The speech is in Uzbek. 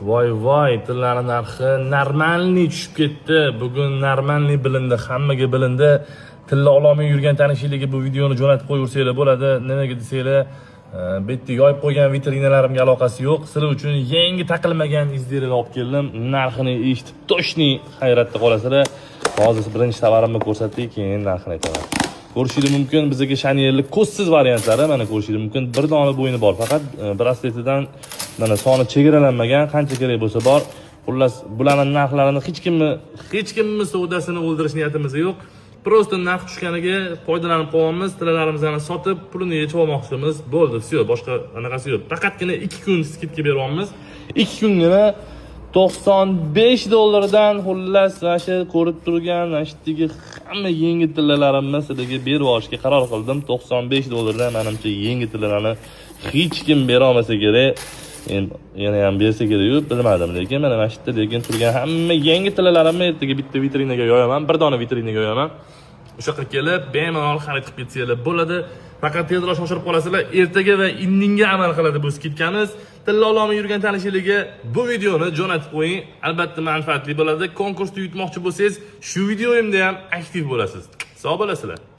Voy voy, tillani narxi нормальный tushib ketdi. Bugun нормальный bilindi, hammaga bilindi. Tilla ololmay yurgan tanishinglarga bu videoni jo'natib qo'yaversanglar bo'ladi. Nimaga desanglar, bu yerda yoyib qo'ygan vitrinalarimga aloqasi yo'q. Sizlar uchun yangi taqilmagan изделия lar olib keldim. Narxini eshitib, точный hayratda qolasizlar. Hozir birinchi tovarimni ko'rsatdik, keyin narxini aytaman. Ko'rishingiz mumkin, bizga Chanelni ko'zsiz variantlari mana, ko'rishingiz mumkin. Bir dona bo'yni bor, faqat brasletidan mana soni chegaralanmagan, qancha kerak bo'lsa bor. Xullas, bularni narxlarini hech kimni savdosini o'ldirish niyatimiz yo'q. Просто narx tushganiga foydalanib qolyapmiz, tillalarimizni sotib, pulini yechib olmoqchimiz. Bo'ldi, все, boshqa anaqasi yo'q. Faqatgina 2 kun скидка beryapmiz. 2 kungina 95 dollardan. Xullas, mana shu ko'rib turgan, mana shu yerdagi hamma yangi tillalarimni sizlarga berib yuborishga qaror qildim 95 dollardan. Manimcha, yangi tillalarni hech kim bera olmasa kerak. Endi yana ham bersa kerak-yu, bilmadim, lekin mana shu yerda lekin turgan hamma yangi tillalarimni ertaga bitta vitrinaga yoyaman, bir dona vitrinaga yoyaman. O'sha yoqqa kelib, bemalol xarid qilib ketsanglar bo'ladi. Faqat tezroq shoshirib qolasizlar, ertaga va indinga amal qiladi bu скидка miz. Tilla ololmay yurgan tanishinglarga bu videoni jo'natib qo'ying, albatta manfaatli bo'ladi. Konkursda yutmoqchi bo'lsangiz, shu videoyimda ham aktiv bo'lasiz. Sog' bo'lasizlar.